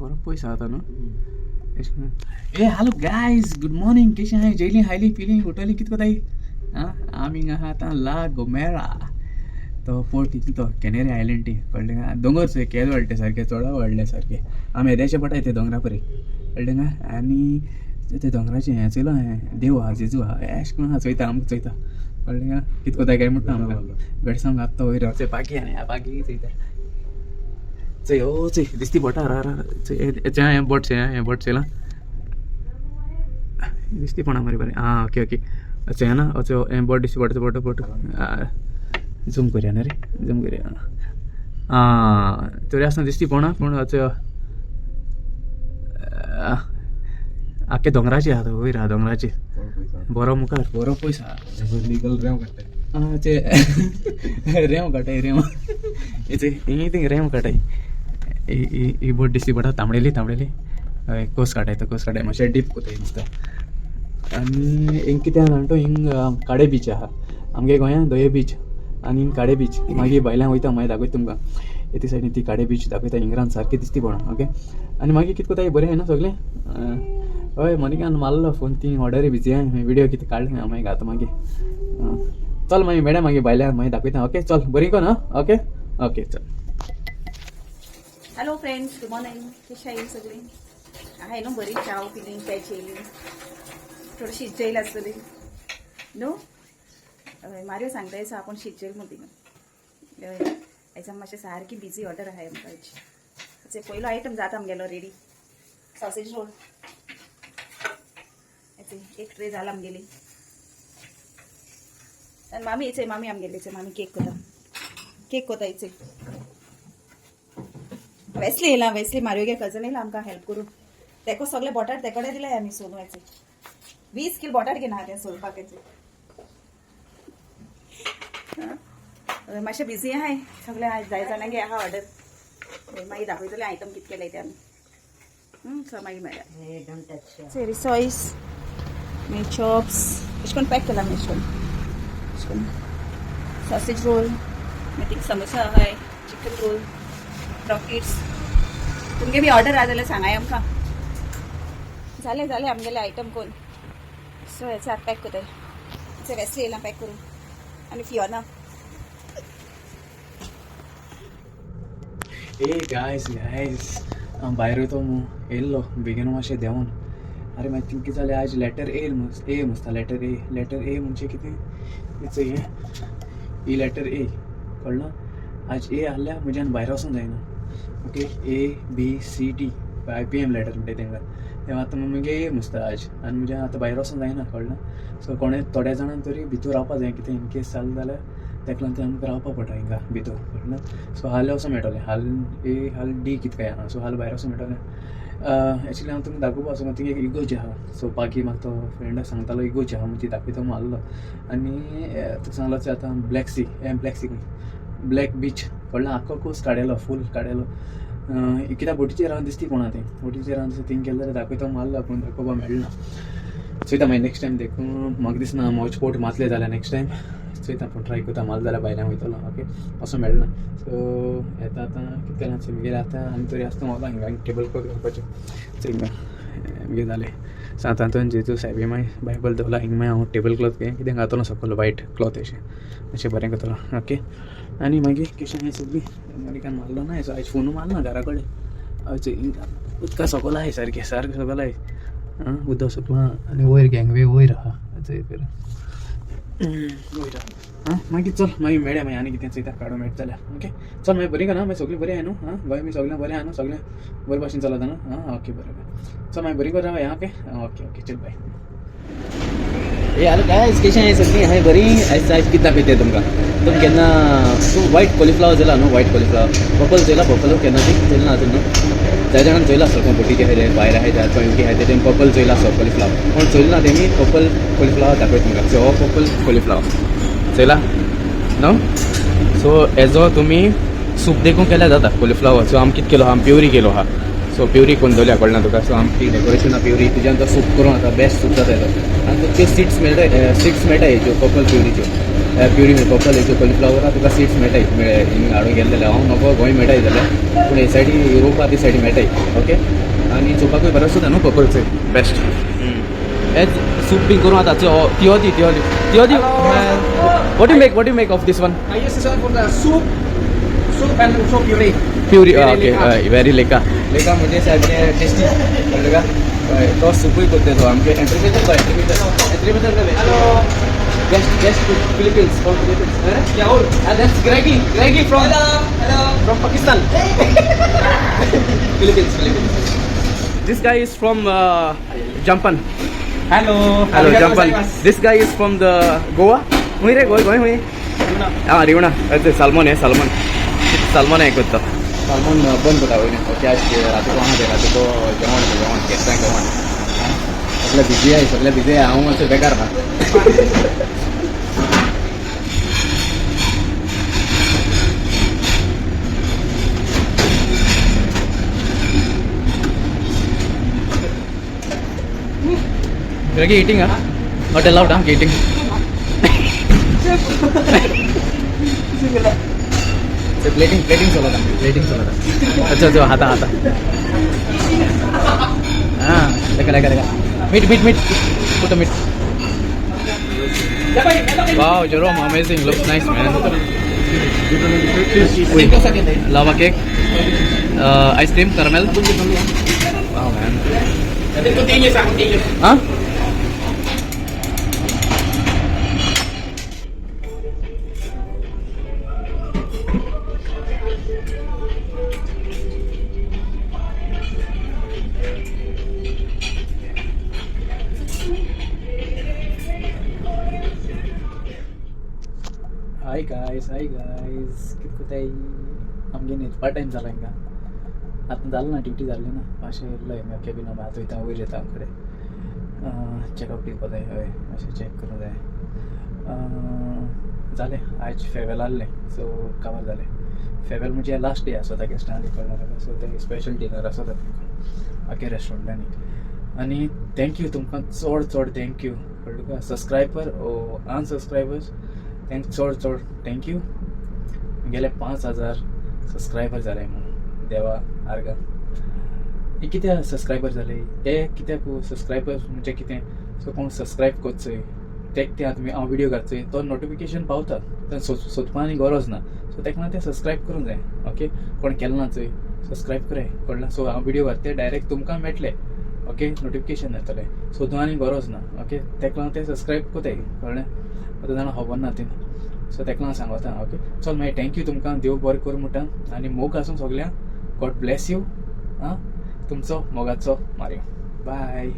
बरो पयस आहा तो न्हू. ए हॅलो गायज, गुड मॉर्निंग. कशी आहाय? जेयली, खायली, पिली, उठली, कित कोताय? आं, आमी हिंगा आहा आतां ला गोमेरा, तो पोर्ट इतलो तो कॅनेरी आयलंड ती, कळ्ळें का? दोंगर चोय केदे व्हडले सारके, चोडा व्हडले सारके. आमी येद्याशे पडटा ते दोंगरा परी, कळ्ळें का? आनी ते दोंगराचें हें चोयलो, हें देव आहा, जेजू आहा, एश करून आहा, चोयता आमकां चोयता, कळ्ळें का? कित कोताय काय म्हणटा आमकां बेडसांव घात वयर चोय पागी आनी पागी चोयता. चोय ओ चोय दिसती बोटां रा रा चोय हें बोट चोय, हें बोट चोयलां दिसती पणा मरे बरें. आं ओके ओके, चोय ना चोय हें बोट दिसती बोट बोट बोट. झूम करया न्ही रे, झूम करया. आं तरी आसतना दिसती पणा, पूण चोय आख्खे दोंगराचे आहा, वयर आहा दोंगराचे, बरो मुखार बरो पयस आहा. आं ते रेंव काटाय, रेंव हिंग थिंग रेंव काटाय. ही बोट दिसती पडटा तांबडेली तांबडेली. हय, कोस काटाय तो, कोस काटाय मातशें डीप कोताय दिसता. आनी हिंग कितें आहा जाणा, हिंग काडे बीच आहा आमगे गोंयांत, दये बीच आनी हिंग काडे बीच. मागीर भायल्यान वयता, मागीर दाखयता तुमकां ते सायडीन ती काडे बीच दाखयता, हिंगरान सारकी दिसती पडा. ओके, आनी मागीर कितें कोताय, बरें आहा न्हू सगळें? हय, मोनिकान मारलो फोन, ती ऑर्डरी बिजी आहा, व्हिडियो कितें काडलें मागीर घाता मागीर. चल मागीर मेळया मागीर भायल्यान, मागीर दाखयता. ओके चल, बरी कोन. ओके ओके चल. Hello friends, good morning. कशी आहे सगळी? आहे न्हू बरी? चाव पिली, प्यायची येयली, थोडी शिजयली आसतली न्हू. हय, मार्यो सांगता आयज आपूण शिजयल म्हण तिंगा. हय, आयज मातशें सारकी बिजी ऑर्डर आहाय आमकां आयची. पयलो आयटम जाता आमगेलो रेडी, सॉसेज रोल. एक ट्रे जाला आमगेली. आनी मामी येचे, मामी आमगेली, मामी केक कोता, केक कोता येचे. वेस्ली येयला, वेस्ली मारियो कजन येयला आमकां हेल्प करून. तेको सगळे बोटाट तेकडे दिले आमी सोलवायचे. 20 किल बोटाट घेना ते सोलपाक. मातशें बिजी आहाय सगळे आयज, जाय जाणांगे आहा ऑर्डर. मागीर दाखयतले आयटम कित केले ते आमी. सो मागीर मेळ्या. रिसॉयस, मागीर चॉप्स अशें करून पॅक केला आमी. अशें करून, अशें करून सॉसेज रोल, मागीर थिंग समोसा आहाय, चिकन रोल, रॉकेट्स. तुमगे बी ऑर्डर आहा जाल्यार सांगाय आमकां. जालें जालें आमगेले आयटम कोन. सो हेचे आतां पॅक कोताय. हेचे वेस्ली येयला पॅक करून आनी फियोना. ए गायज गायज, हांव भायर वयतो मू, येयल्लो बेगीन मातशें देंवोन. अरे मागीर थिंग कितें जालें, आज लेटर ए ए मुसता, लेटर ए. लेटर ए म्हणजे कितें चोय, हें ही लेटर ए, कळ्ळो? आज ए आहल्यार म्हज्यान भायर वचूंक जायना. Okay, A B C D I P M letter म्हणटा तेंकां. तें आतां मुगे ए मुसता आज आनी म्हज्यान आतां भायर वचूंक जायना, कळ्ळें? सो कोणें थोड्या जाणान तरी भितूर रावपा जाय, कितें इनकेस जालें जाल्यार तेका लागून तें आमकां रावपा पडटा हिंगा भितूर, कळ्ळें? सो हाल वचूंक मेळटलें, हाल ए हाल डी कितें काय आहा, सो हाल भायर वचूंक मेळटलें. एक्चुली हांव तुमकां दाखोवपा वचूंक थिंग एक इगोर्ज आहा. सो बाकी म्हाका तो फ्रेंडाक सांगतालो इगोर्ज आहा म्हण, ती दाखयता म्हूण आहलो. आनी तुका सांगलो आतां ब्लॅक सी, हें ब्लॅक सी खंय, ब्लॅक बीच, कळ्ळें? आख्खो कोस काडयलो, फूल काडयलो. कित्याक बोटीचेर हांव दिसती कोणा, तें बोटीचेर हांव दिसता थिंग केलें जाल्यार दाखयता म्हूण आहलो, पूण दाखोवपा मेळना. चोयता मागीर नेक्स्ट टायम देखून. म्हाका दिसना मोज पोट मातले जाल्यार नेक्स्ट टायम चोयता, पूण ट्राय करता, माल जाल्यार भायल्यान वयतलो. ओके, असो मेळना. सो येता आतां कितें केलां मुगेलें आतां आनी तरी आसतना वता हिंगा टेबल क्लॉथ घालपाचें. चोय हिंगा मुगे जालें. सांत आंतोन जेजू सायबी माय बायबल दवरला हिंगा. मागीर हांव टेबल क्लॉथ कितें घातलो सकयल, वायट क्लॉथ अशें अशें बरें करतलो. ओके, आनी मागीर कशें आहाय सगळीं? अमेरिकान मारलो ना आयज, फोनू मारलो ना घरा कडेन. हय, उदका सकयल आहाय, सारकें सारकें सकयल आहाय. आं, उदक सकयल आनी वयर गँगवे वयर आहा, चोय वयर आहा. आं, मागीर चल, मागीर मेळया. मागीर आनी कितें चोयता काडूं मेळटा जाल्यार. ओके चल, मागीर बरी ना, मागीर सगळीं बरीं आहाय न्हू? आं, गोंय बी सगळें बरें आहा न्हू? सगळें बरे भाशेन चलता न्हू? आं ओके, बरें बरें, चल मागीर बरी कर रावया. ओके ओके ओके, चल बाय. ए हॅलो गायज, कशें आहाय सगळीं? हांवें बरी. आयज आयज कितें दाखयता तुमकां. तुमी केन्ना तूं व्हायट कॉलिफ्लावर चोयला न्हू? व्हायट कॉलिफ्लावर पर्पल चोयला? पर्पल केन्ना ती चोयला ना अजून न्हू? जाय जाणांक चोयला आसतलो, कोण बोटीचे आहाय ते भायर आहाय ते, खंय युके आहाय ते, तेमी पर्पल चोयला आसतो कॉलिफ्लावर. कोण चोयला ना तेमी पर्पल कॉलिफ्लावर दाखयता तुमकां. सो हो पर्पल कॉलिफ्लावर चोयला न्हू? सो हेजो तुमी सूप देखून केल्यार जाता कॉलिफ्लावर. सो आमी कितें केलो आहा, आमी प्युरी केलो आहा. सो प्युरी कोण दवरल्या, कळना तुका? सो आमची डेकोरेशन प्युरी, तुज्यान तो सूप करून आतां बेस्ट सूप जाता येतो. आनी त्यो सिड्स मेळटा, सिड्स मेळटा हेज्यो पर्पल प्युरीच्यो. प्युरी मेळ पर्पल हेच्यो कॉलिफ्लावरा तुका सीड्स मेळटाय मेळ हिंग हाडून गेले जाल्यार हांव म्हाका गोंय मेळटाय जाल्यार पूण हे सायडी युरोपा ती सायडी मेळटाय ओके आनी चोवपाकूय बरो सुद्दां न्हू पर्पलचे बेस्ट एज सूप बी करून आतां तियोदी तियोदी तियोदी. What you make of this one? I use this one for the soup, soup and also puree. Puree. Very okay. Lekha. Very लेखा लेखा म्हणजे सारकें टेस्टी कळ्ळें का? हय तो सुपूय करता तो आमचे एंट्रीबेचर तो एंट्रीबेचर एंट्रीबेचर. Hello. Guest guest Philippines, from Philippines. Yeah, all. That's Greggy, Greggy from Hello, hello. From Pakistan. Philippines, Philippines. This guy is from Jampan. Hello. Hello, Jampan. This guy is from the Goa. हुंय रे गोंय गोंय हुंय? आं Rivona. Salmon हे salmon salmon हें करता salmon बंद करता वयल्यान. Okay आज रातीको आहा तें रातीको जेवण तें जेवण गेस्टांक जेवण. सगळे बिजी आहे सगळे बिजी आहे. हांव मातसो बेकार आहा. Greggy eating, huh? Not allowed, huh? Eating. Plating plating चलता प्लेटिंग चलता. अच्छा अच्छा हाता हाता हां लेका लेका लेका मीठ मीठ मीठ put meat. Wow, Jerome, amazing. Looks nice, man. Lava cake, ice cream, caramel. Wow, man. Continuous, ah, continuous. Huh? Hi guys, hi guys, कितें कोताय? आमगे न्हिदपा टायम जाला हिंगा. आतां जालें ना ड्युटी जाली ना मातशें येयल्लो हिंगा कॅबिना. आतां वयता वयर येता कडेन चॅकअप दिवपा जाय. हय मातशें चॅक करूंक जाय. जालें आयज फेरवेल आहलें सो काबार जालें. फेरवेल म्हणजे लास्ट डे आसता गेस्टांक कळ्ळें तुका. सो तें स्पेशल डिनर आसता आख्या रेस्टॉरंटांनी. आनी thank you तुमकां चड चड thank you कळ्ळें तुका. सबस्क्रायबर ओ अनसबस्क्रायबर्स thank चड चड thank you. गेले 5000 सबस्क्रायबर जाले म्हणून देवा आर्गां. हे कित्याक सबस्क्रायबर जाले हे कित्याक सबस्क्रायबर म्हणजे कितें सो कोण सबस्क्रायब करचोय तेक ते आतां हांव व्हिडियो घालचोय तो नोटिफिकेशन पावता तें सोदपा आनी गरज ना. सो तेका लागून तें सबस्क्रायब करूंक जाय. ओके कोण केलें ना चोय सबस्क्रायब कराय कळ्ळें. सो हांव व्हिडियो घालता ते डायरेक्ट तुमकां मेळटले. ओके नोटिफिकेशन येतलें सोदूं आनी गरज ना. ओके तेका लागून तें सबस्क्रायब कोताय कळ्ळें. आतां जाणां खबर ना तीं सो तेका लागून सांगता. ओके चल मागीर thank you तुमकां देव बरें करूं म्हणटा आनी मोग आसूं सगळ्यांक. गॉड ब्लेस you. आं तुमचो मोगाचो मारियो. बाय.